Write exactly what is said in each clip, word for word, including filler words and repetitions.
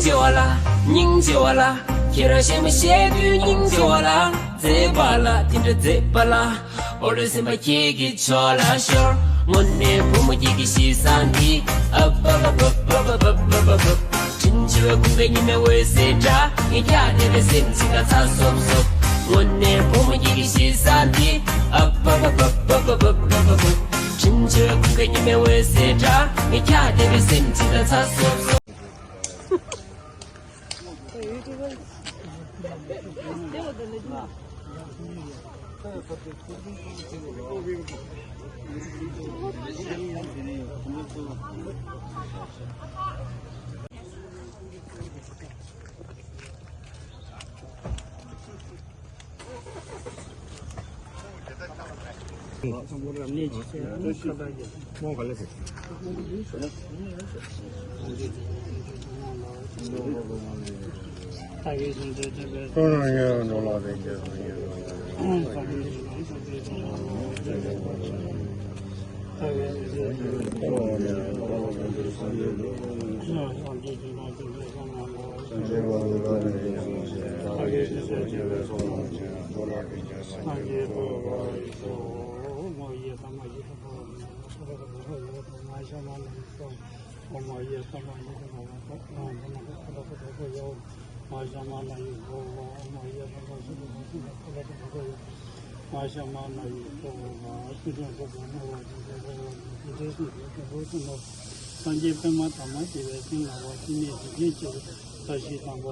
ཆེ་བ་ལ། སྙིང་རྗེ་བ་ལ། ཁྱེད་རང་གཞས་མ་བཤད་དུས་སྙིང་རྗེ་བ་ལ། མཛེས་པ་ལ་དེ་འདྲ་མཛེས་པ་ལ། འོ་ལོ་སེམས་པ་ཁྱེད་ཀྱི་ཕྱོགས་ལ་ཤོར། དངོས་གནས་བུ་མོ་ཁྱེད་ཀྱི་གཤིས་བཟང་འདི། ཨ་བ་བ་བ། དྲིན་ཆེ་བའི་ཁུངས་ཀྱི་ཉི་མའི་འོད་ཟེར་འདྲ། ངས་ཀྱང་དེ་འདྲ་སེམས་ཅན་དང་ཚ་སོབ་སོབ། དངོས་གནས་བུ་མོ་ཁྱེད་ཀྱི་གཤིས་བཟང་འདི། ཨ་བ་བ་བ། དྲིན་ཆེ་བའི་ཁུངས་ཀྱི་ཉི་མའི་འོད་ཟེར་འདྲ། ངས་ཀྱང་དེ་འདྲ་སེམས་ཅན་དང་ཚ་སོབ་སོབ། སངས་རྒྱས་པདྨ་དང་མ་བྱེ་བའི་སེང་ལ་བ། ཅི་ནས་འཇིག་རྟེན་མཁྱེན་པའི་བཀྲ་ཤིས་དང་པོ།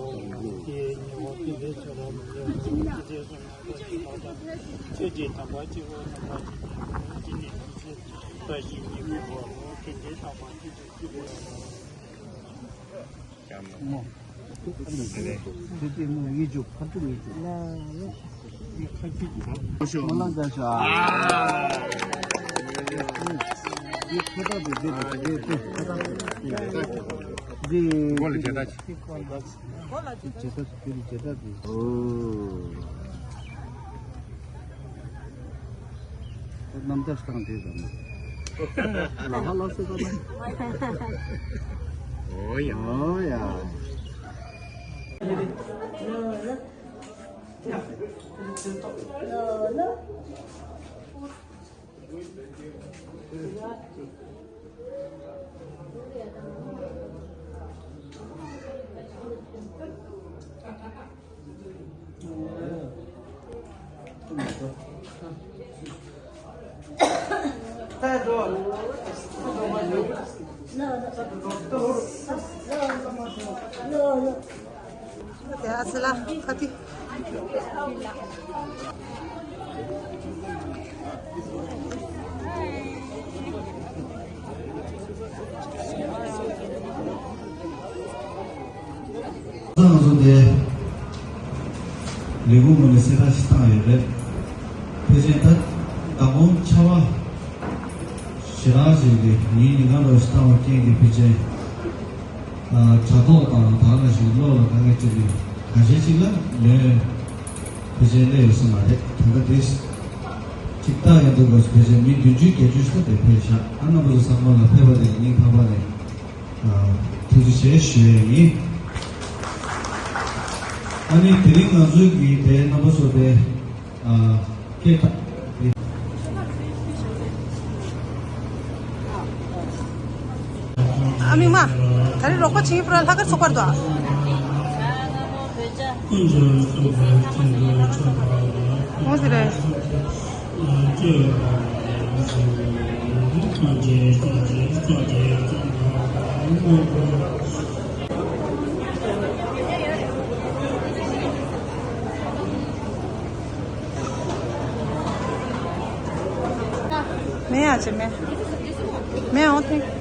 དེའི་ཉེ་བར་སྟོན་པའི་ཆོས་རབ་ལ། སྤྱི་དེ་སོགས་ནང་པ་ཞིག་ལ་དང་། ཆོས་ཀྱི་དམ་པ་སྤྱི་བོ་དམ་པ་ཅི་ནས་ཅི་ནས་ཅི་ནས་བཀྲ་ཤིས་ཉི་ཤུ་པའོ། དེ་འདྲའི་དམ་པ་སྤྱི་དེ་སྤྱི་བོ་ལ། མོ། དེ་དེ་མོ་ངེས་འཇུག་ཕར་ཚུར་ངེས་འཇུག་ལ་ལ། ཁ་ཁྱི་གི་མོ་ལ་འདྲ་ཤག་འདི་ཁ་བཏགས་དེ་འདི་ལ་དེ་དེ་ཁ་བཏགས་དེ་འདི་མགོ་ལ་བྱེད་ད་ཅི། མགོ་ལ་བྱེད་ད་ཅི། བྱེད་ད་ཅི། དེ་ལ་བྱེད་ད་ཅི། ཨོ། རྣམ་ཐར་སྟངས་དེ་ཙམ། ལ་ཧ་ལ་སེ་ད་ན། ཨོ་ཡ། ཨོ་ཡ། ང་ཚོ་འདི་ལས་ཁུངས་ངོས་ནས་གསལ་བསྒྲགས་ཤིག་བཏང་ཡོད་རེད། ཕལ་ཆེར་ད་མདང་དགོང་ཆར་པ་ཞེ་དྲག་ཅིག་གིས་ཉིན་ཉིན་གང་འདྲ་ཞིག་བཏང་བའི་རྐྱེན་གྱིས་ཕལ་ཆེར་དྲ་ཐོག་དང་ད་ག་ཞིག་གློག་ལ་དཀའ་ངལ་འཕྲད་ཀྱི་ཁ་ཤས་ཅིག་ལ་ལན་ཕལ་ཆེར་སླེབས་ཡོད་ས་མ་རེད། ད་ལྟ་དེ་ཅིག་བལྟ་ཡོང་དུས་སྐབས་སུ་ཕལ་ཆེར་མི་བདུན་ཅུ་བརྒྱད་ཅུ་ཤ་དེ་ཕེབས་ཤག་ཨ་རྣམ་པ་ཚོ་ཚང་མ་ལ་ཕེབས་པ་དེ་སྙིང་ཐག་པ་ནས་ཐུགས་རྗེ་ཆེ་ཞུ་ཡས་ཡིན། ཨ་ནི་དེ་རིང་ང་ཚོའི་གི་དེ་རྣམ་པ་ཚོ་དེ་སྐད་གྲགས་དེ། ཨ་མི་མ། ད་རེས་རོགས་པ་བྱེད་པར་ལྷག་དཀར་ཚོགས་པར་དུ། འོ་དེ་རེད། མེད་ཡ་ཅེ་མེད། མེད་འོང་ཐེངས།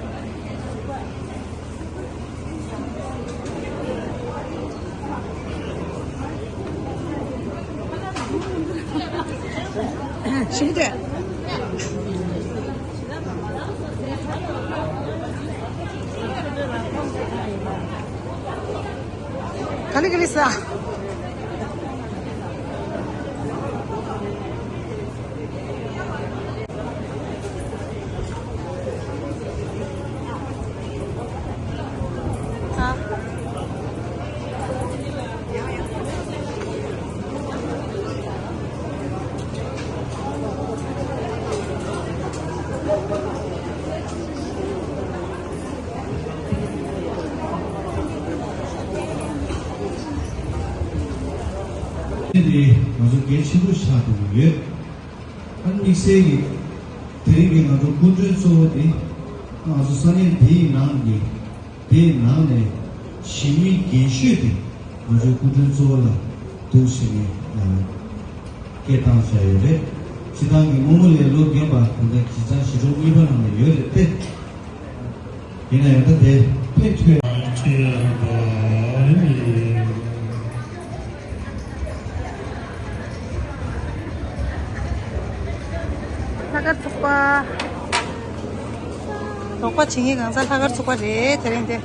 ཤིང་ཏེ། ག་ལེ་ག་ལེ་ས། དེ་ང་ཚོ་གལ་ཆེན་པོ་ཆགས་འགྲོ་གི་ཡོད། ཨ་ནི་དམིགས་བསལ་གྱི་དེ་རིང་གི་ང་ཚོ་སྐུ་མགྲོན་གཙོ་བོ་དེ་ང་ཚོ་ས་གནས་འདིའི་ནང་གི་དེའི་ནང་ནས་གཞིས་མི་རྒན་ཤོས་དེ་ང་ཚོའི་སྐུ་མགྲོན་གཙོ་བོ་ལ་འདུག་ཟེར་ནས་སྐད་བཏང་བཞག་ཡོད་རེད། སྤྱི་བཏང་གི་རྨོ་མོ་ལས་ལོ་རྒན་པ་ད་ལྟ་གཞི་རྩ་གཞིས་གྲོང་གཉིས་པ་ནང་ལ་ཡོད་རེད་དེ། ཡིན་ན་ཡང་ད་དེ་ཕན་ཐོགས། ལྷག་དཀར་ཚོགས་པ། དོགས་པ་བྱེད་མཁན་གང་ཟག་ལྷག་དཀར་ཚོགས་པ་རེད་དེ་རིང་དེ།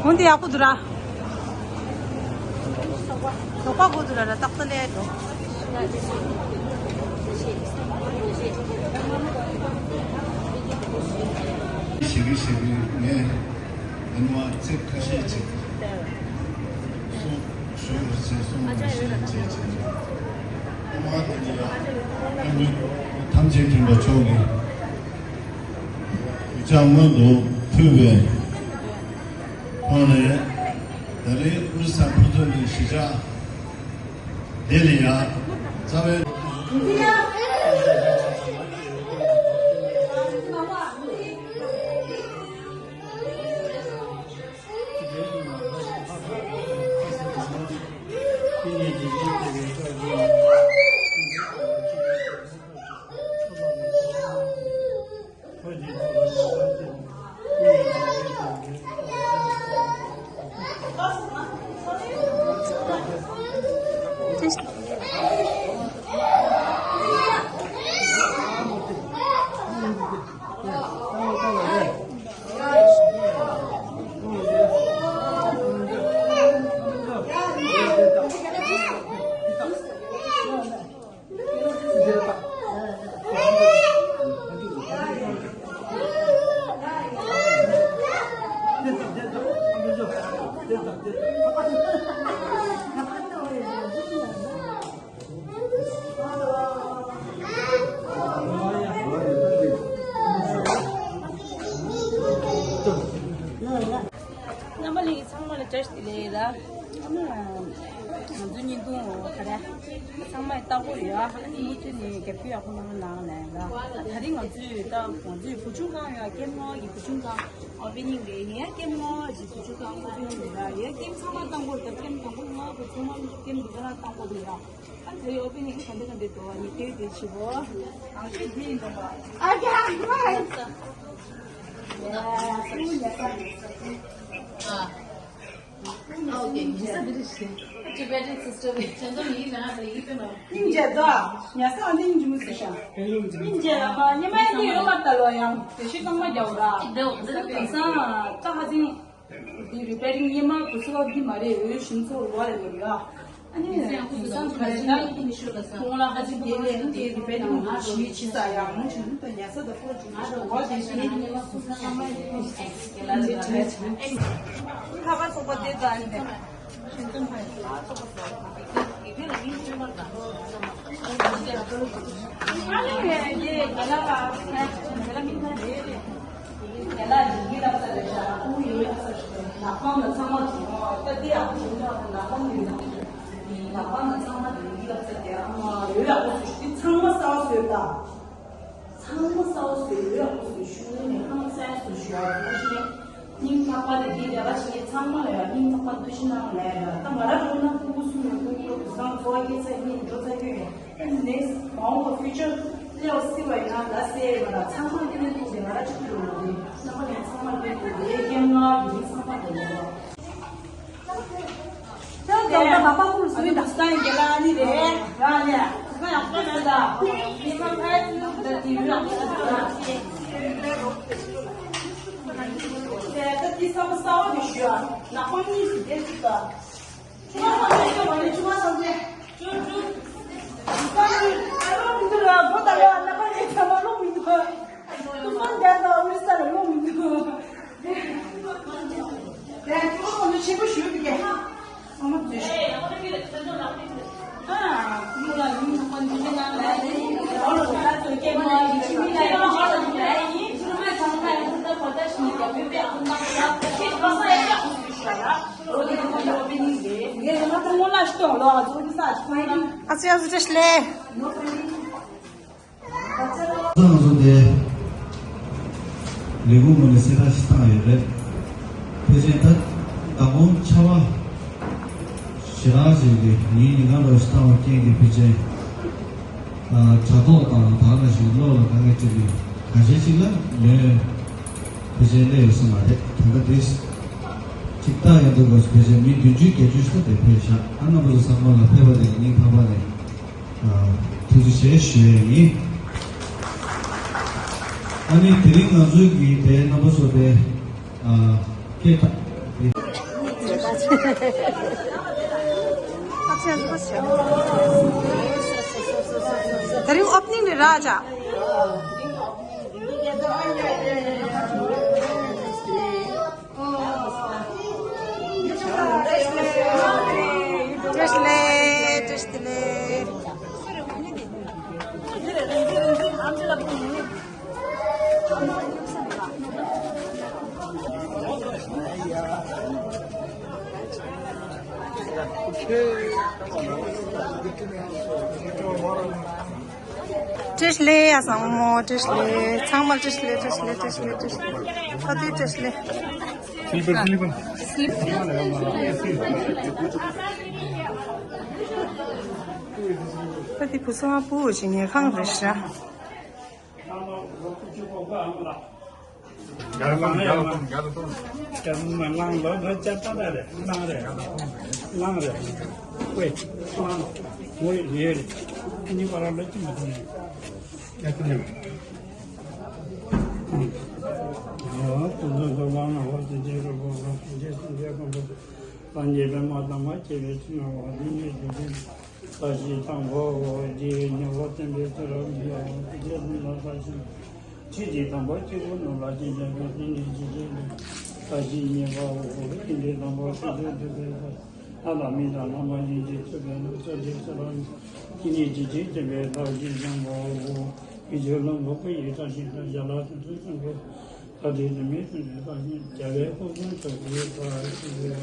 འོན་ཏེ་ཡག་པོ་འདུག་ར། དོགས་པ་དགོས་འདུག་ར་ར་ཏག་ཏག་ལས་འགྲོ། ཞིག་གི་ཞིག་གི་ངས་ཨ་ནི་མ་ཚིག་ཁ་ཤས་ཅིག་གསུང་ཞུ་བར་བྱས་གསུང་མི་ཤེས་བྱས་བྱས་བྱས་ཨ་མ་དེ་ཉིད་ལ་ཨ་མི་ཐམས་ཅད་མཁྱེན་པ་མཆོག་གི་ཡིག་ཆ་སྔོན་དུ་ཕུལ་བའི་ཁོང་ནས་ད་རེས་ཨོ་རི་ས་ཕུན་ཚོགས་ཀྱི་གཞིས་ཆགས་འདི་ལ་ཡང་རྩ་བའི། རྣམ་པ་ལྷན་རྒྱས་ཚང་མ་ལ་བཀྲ་ཤིས་བདེ་ལེགས་ལ། ང་ཚོའི་བརྙན་ཐུང་ག་རེ་ཚང་མས་ལྟ་གི་ཡོད། ཨ་ནི་མུ་མཐུད་ནས་རྒྱབ་སྐྱོར་ཡག་པོ་གནང་རོགས་གནང་ལ། ད་རིང་ང་ཚོས་ད་ང་ཚོའི་བུ་ཆུང་ཁང་ཡོད། ཀེམ་ནོར་གྱི་བུ་ཆུང་ཁང་ཨོ་པེ་ནིང་རེད། ཡིན་ཡང་ཀེམ་ནོར་གྱི་བུ་ཆུང་ཁང་ཨོ་པེ་ནིང་རེད། ཡིན་ཡང་ཀེམ་ཚང་མ་བཏང་དགོས་རེད། ཀེམ་དང་པོ་ང་གི་ཚང་མ་ཀེམ་འདི་ག་ལ་བཏང་དགོས་རེད། ཨ་ཚེ་ཨོ་པེ་ནིང་ག་འདྲ་ག་འདྲ་འདུག་ཉིས་སྟོང་དེ་བྱེད་པོ། ཨ་ཀྱ་ཧ་ཀྱ་ཧ། ཨ། ཨ། ཨོ་ཀེ། ཉེ་ས་འདི་རེད་ཤག Tibetan sister་རེད། ཅན་དོ་ཡིན་ན་ཡིན་པས་ན། སྙིང་རྗེ་དོ། ཉེ་ས་འདི་སྙིང་རྗེ་མོ་ཟེར་ཤག་སྙིང་རྗེ་ལ་མ་ཉི་མ་ཡིན་དུས་ཡོད་མ་ལྟ་ལོ་ཡང་དེ་ཤི་གང་མ་རྒྱག་ར། འདི་འདི་དེང་སང་ད་ཧ་ཅིང་འདི་རི་པེ་རིང་ཉི་མ་དུ་སུ་ལ་འདི་མ་རེད། འོས་ཤིང་ཚོ་རུ་བ་རེད་མ་རེད་ཡ། ཨ་ནི་དེང་སང་གི་ད་ཁོང་ལ་ཧ་ཅིང་དེ་ལས་དེ་རི་པེ་རིང་ཞུ་ཡི་ཆི་ས་ཡ་མོ་ཆུ་ད་ཉེ་ས་ད་ཁོ་ཆུ་ད་བ་དེ་ཤི་ཉི་མ་སུ་ས་ཡ་མ་ཡི་ཁ་པར་ཚོགས་པ་དེ་ད་ཨ་ནི་དེ། ཚང་མ་གསར་བ་བཟོས་ད། ཚང་མ་གསར་བ་བཟོས་ཡོད་ཡག་པོ་བཟོས་ཤིག་ཚང་མ་གསར་བ་བཟོས་ཡོད་ཡག་པོ་བཟོས་ཤིག་ནས་ཧང་སང་བཟོས་ཤིག་ཡག་པོ་ཞིག་སྙིང་ཐག་པ་ནས་འདི་རེ་བ་ཞིག་ཚང་མ་ལ་ཡང་སྙིང་ཐག་པ་ནས་ཐུགས་རྗེ་གནང་ལ་ཡ། ད་ང་རང་རོགས་ན་ཕྲུ་གུ་གསུམ་ཡོད། ཕྲུ་གུ་བུ་སང་འཚོ་བ་སྐྱེལ་ཚར་གཉིས་འགྲོ་ཚར་ཁྱོད་ཡོད། ཨ་ནི་ནེགསི་མ་འོངས་པ་ཕིའུ་ཅར་ལ་སྲིད་པ་ཡིན་ན་ད་སྲིད་ཡོད་མ་ར། ཚང་མ་ལ་ཕན་ཐོགས་ཏེ་ང་རང་གཅིག་པུ་ཡོད་མ་རེད། རྣམ་པ་ལ་ཚང་མ་ལ་ཕན་ཐོགས་ཏེ་སྐྱེ་ངག་ཡིན་ཚང་མ་ལ་ཡོད། ཨ་ཙི་ཨ་ཙི་བཀྲ་ཤིས་བདེ་ལེགས། ང་ཚོ་དེ་ལས་ཁུངས་ངོས་ནས་གསལ་བསྒྲགས་ཤིག་བཏང་ཡོད་རེད། ཕལ་ཆེར་ད་མདང་དགོང་ཆར་པ་ཞེ་དྲག་ཅིག་གིས་ཉིན་ཉིན་གང་འདྲ་ཞིག་བཏང་བའི་རྐྱེན་གྱིས་ཕལ་ཆེར། ཨ། དྲ་ཐོག་དང་ད་ག་ནང་བཞིན་གློག་ལ་དཀའ་ངལ་འཕྲད་དུས་ཁ་ཤས་ཤིག་ལ་ལན་ཕལ་ཆེར་སླེབས་ཡོད་ས་མ་རེད། ད་ལྟ་དེ་ཅིག་ལྟ་ཡོང་དུས་སྐབས་སུ་ཕལ་ཆེར་མི་བདུན་ཅུ་བརྒྱད་ཅུ་ཤོག་དེ་ཕེབས་ཤག་ཨ། རྣམ་པ་ཚོ་ཚང་མ་ལ་ཕེབས་པ་དེ་སྙིང་ཐག་པ་ནས་ཨ། ཐུགས་རྗེ་ཆེ་ཞུ་ཡས་ཡིན། ཨ་ནི་དེ་རིང་ང་ཚོའི་གི་དེ་རྣམ་པ་ཚོ་དེ་ཨ། སྐད་གྲགས་དེ། དེ་རིང་ཨོ་པ་ནིང་རེད་ར་ཅག་བཀྲ་ཤིས་བདེ་ལེགས། བཀྲ་ཤིས་བདེ་ལེགས། བཀྲ་ཤིས་བདེ་ལེགས་ཨ་ཚང་མ། བཀྲ་ཤིས་བདེ་ལེགས། ཚང་མ་བཀྲ་ཤིས་བདེ་ལེགས། བཀྲ་ཤིས་བདེ་ལེགས། བཀྲ་ཤིས་བདེ་ལེགས། ཕ་དུས་བཀྲ་ཤིས་བདེ་ལེགས། སི་ལི་པར། སི་ལི་པར། ད་དེ་བུ་ཚང་མ་སྤུ་བོ་ཞིག་ཉལ་ཁང་རེད་ཤག་སངས་རྒྱས་པདྨ་དམ་པ་སྐྱེས་པའི་ཚེ་ན་བ་ལུས་ནས་བརྒྱུད་ལྡན་ས་གཞི་དང་པོ་རྗེ་ཉེ་བར་བསྟན་པའི་ཚེ་རབས་ཉེ་བར་དེ་ལ་ས་གཞི་ཁྲི་གཅིག་དང་པོ་གཅིག་པུ་ནོར་ལ་ཅན་འཇམ་དཔལ་དེ་ནས་ཇི་སྐད་ལས་ས་གཞི་ཉེ་བར་འོ་ཁྲི་གཅིག་དང་པོ་ཁྲི་གཅིག་འདུས་པའི་ས་ལྷ་དང་མི་དང་ལྷ་མ་ཡིན་གྱི་ཚུལ་པའི་ནོར་ས་གཞི་ཚེ་རབས་དེ་ནས་ཇི་སྐད་བསྟན་པའི་ཐབས་ཀྱིས་བཟང་པོ་འོ་ཁྲི་གཅིག་ལམ་བོ་ཁོ་ཡི་ཐབས་ཤེས་དང་རྒྱ་ལ་དུ་དུ་ཚང་གི་ད་དེ་ནི་མི་ཚུན་ཚོད་བཏང་ཞིང་རྒྱལ་བའི་ཁོག་ཚོན་ཚོགས་ཀྱི་བར་ཞིག་ཡོད།